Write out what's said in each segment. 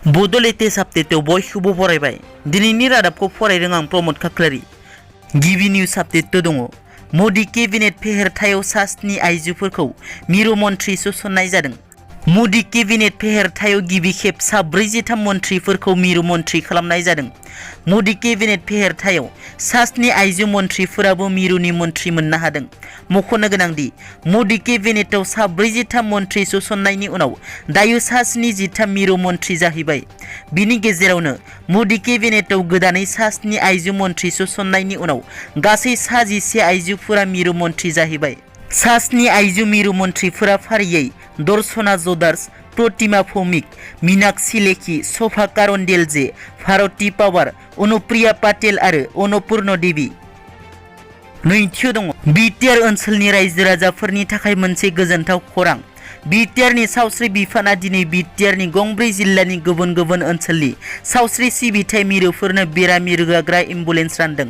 बड' लेटेस्ट आपडेटआव बयखौबो बरायबाय। दिनैनि रादाबखौ फरायदों आं प्रमद खाख्लारि। गिबि निउज आपडेट दङ। मदि केबिनेट फेहेरथायाव सा 7 आइजोफोरखौ मिरु मन्थ्रि सोसननाय जादों। मदि केबिनेट फेहेरथायाव गिबि खेब सा 43 मन्थ्रिफोरखौ मिरु मन्थ्रि खालामनाय जादों। मदि केबिनेट फेहेरथायाव सा 7 आइजो मन्थ्रिफोराबो मिरुनि मन्थ्रि मोननो हादों। मख'नो गोनांदि मदि केबिनेटआव सा 43 मन्थ्रि सोसननायनि उनाव दायो सा 73 मिरु मन्थ्रि जाहैबाय। बिनि गेजेरावनो मदि केबिनेटआव गोदानै सा 7 आइजो मन्थ्रि सोसननायनि उनाव गासै सा 11 आइजोफोरा मिरु मन्थ्रि जाहैबाय। सा 7 आइजो मिरु मन्थ्रिफोरा फारियै दर्शना जदार्स, प्रतिमा भौमिक, मीनाक्षी लेखि, शोभा करन्देलजे, भारती पावार, अनुप्रिया पाटेल आरो अन्नपूर्ण देवी। नैथियाव दङ बिटिआर ओनसोलनि रायजो राजाफोरनि थाखाय मोनसे गोजोनथाव खौरां। बिटिआरनि सावस्रि बिफाना दिनै बिटिआरनि गंब्रै जिल्लानि गुबुन गुबुन ओनसोलनि सावस्रि सिबिथाय मिरुफोरनो बेरामि रोगाग्रा एम्बुलेन्स रानदों।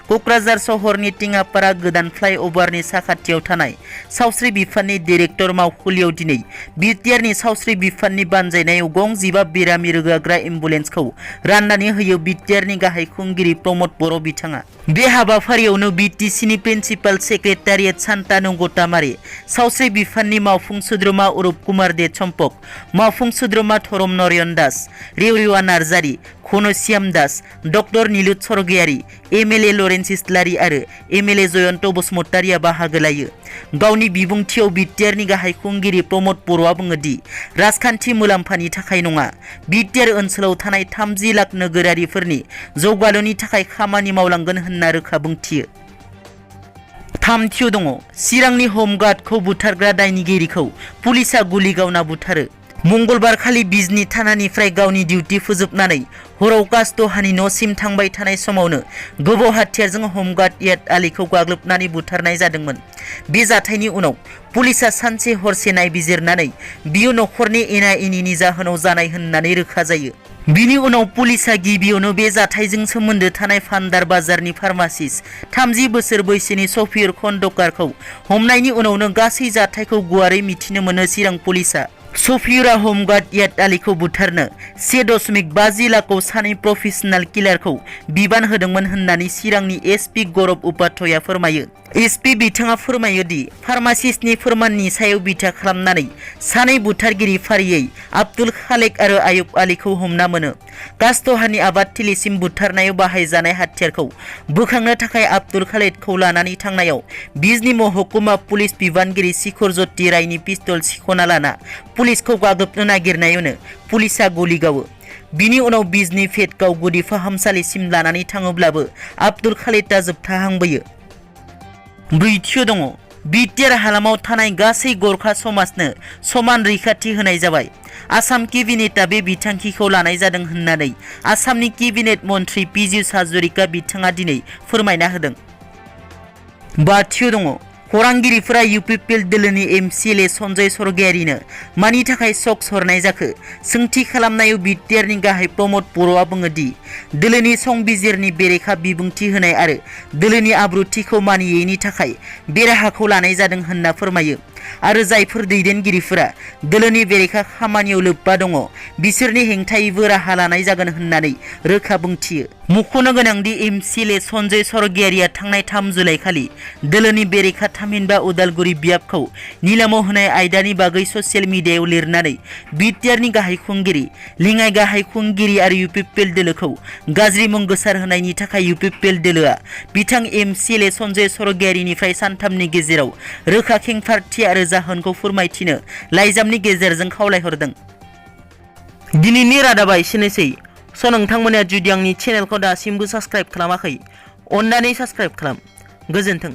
क'क्राझार सहरनि टिङापारा गोदान फ्लाइअभारनि साखाथियाव थानाय सावस्रि बिफाननि डाइरेक्टर मावखुलियाव दिनै बिटिआरनि सावस्रि बिफाननि बानजायनायाव गं 15 बेरामि रोगाग्रा एम्बुलेन्सखौ राननानै होयो बिटिआरनि गाहाय खुंगिरि प्रमद बर' बिथाङा। बे हाबाफारियावनो बिटिसिनि प्रिन्सिपाल सेक्रेटारियेट सान्तानु गतामारि, सावस्रि बिफाननि मावफुं सोद्रोमा अरुप कुमार दे चम्पक, मावफुं सोद्रोमा Dharam Naren Das, Rewarewa Narzary, Ghanshyam Das, doctor Nilut Sargiary, MLA Lawrence Islary आरो एमएलए जयन्त बसुमतारिया बाहागो लायो। गावनि बिबुंथियाव बिटिआरनि गाहाय खुंगिरि प्रमद बर'आ बुङो दि राजखान्थि मुलाम्फानि थाखाय नङा, बिटिआर ओनसोलाव थानाय 30 लाख नोगोरारिफोरनि जौगालुनि थाखाय खामानि मावलांगोन होनना रोखा बुंथियो। थामथियाव दङ चिरांनि हमगार्डखौ बुथारग्रा दायनिगिरिखौ पुलिसआ गुलि गावना बुथारो। मंगलबार खालि बिजनी थानानिफ्राय गावनि डिउटी फोजोबनानै हराव कास्तहानि न'सिम थांबाय थानाय समावनो गोबौ हाथियारजों हमगार्ड याद आलीखौ गाग्लोबनानै बुथारनाय जादोंमोन। बे जाथायनि उनाव पुलिसआ सानसे हरसे नायबिजिरनानै बियो नखरनि एना एनिनि जाहोनाव जानाय होननानै रोखा जायो। बिनि उनाव पुलिसआ गिबियावनो बे जाथायजों सोमोन्दो थानाय भान्डार बाजारनि फार्मासिस्ट 30 बोसोर बैसोनि सफिर खन्दकारखौ हमनायनि उनावनो गासै जाथायखौ गुवारै मिथिनो मोनो। चिरां पुलिसआ सफिरा हमगार्ड याद आलीखौ बुथारनो 1.5 लाखआव सानै प्रफेशनेल किलारखौ बिबान होदोंमोन होननानै चिरांनि एसपि गौरब उपाध्याया फोरमायो। एसपि बिथाङा फोरमायो दि फार्मासिस्टनि फोरमाननि सायाव बिथा खालामनानै सानै बुथारगिरि फारियै आब्दुल खालेक आरो आयुब आलीखौ हमना मोनो। कास्तहानि आबादथिलिसिम बुथारनायाव बाहायजानाय हाथियारखौ बोखांनो थाखाय आब्दुल खालेकखौ लानानै थांनायाव बिजनी महकुमा पुलिस बिबानगिरि शिखर ज्योति रायनि पिस्तल सिख'ना लाना पुलिसखौ गाग्लोबनो नागिरनायावनो पुलिसआ गुलि गावो। बिनि उनाव बिजनी भेटगाव गुदि फाहामसालिसिम लानानै थाङोब्लाबो आब्दुल खालेकआ जोबथाहांबोयो। ब्रैथियाव दङ बिटिआर हालामाव थानाय गासै गरखा समाजनो समान रैखाथि होनाय जाबाय। आसाम केबिनेटआ बे बिथांखिखौ लानाय जादों होननानै आसामनि केबिनेट मन्थ्रि पीयूष हाजरिका बिथाङा दिनै फोरमायना होदों। बाथियाव दङ खौरांगिरिफोरा इउपिपिएल दोलोनि एमसिएलए सन्जय सरगयारिनो मानि थाखाय सक्स हरनाय जाखो सोंथि खालामनायाव बिटिआरनि गाहाय प्रमद बर'आ बुङो दि दोलोनि संबिजिरनि बेरेखा बिबुंथि होनाय आरो दोलोनि आब्रुथिखौ मानियैनि थाखाय बे राहाखौ लानाय जादों होनना फोरमायो आरो जायफोर दैदेनगिरिफोरा दोलोनि बेरेखा खामानियाव लोब्बा दङ बिसोरनि हेंथायैबो राहा लानाय जागोन होननानै रोखा बुंथियो। मख'नो गोनांदि एमसिएलए सन्जय सरगयारिया थांनाय 3 जुलाइ खालि दोलोनि बेरेखा थामहिनबा उदालगुरि बियाबखौ निलामाव होनाय आयदानि बागै ससियेल मिडियायाव लिरनानै बिटिआरनि गाहाय खुंगिरि, लेङाइ गाहाय खुंगिरि आरो इउपिपिएल दोलोखौ गाज्रि मुं गोसारहोनायनि थाखाय इउपिपिएल दोलोआ बिथां एमसिएलए सन्जय सरगयारिनिफ्राय सानथामनि गेजेराव रोखा खेंफारथि आरो जाहोनखौ फोरमायथिनो लाइजामनि गेजेरजों खावलायहरदों। दिनैनि रादाबा एसेनोसै। नोंथांमोना जुदि आंनि चेनेलखौ दासिमबो साबस्क्राइब खालामाखै अन्नानै साबस्क्राइब खालाम। गोजोन्थों।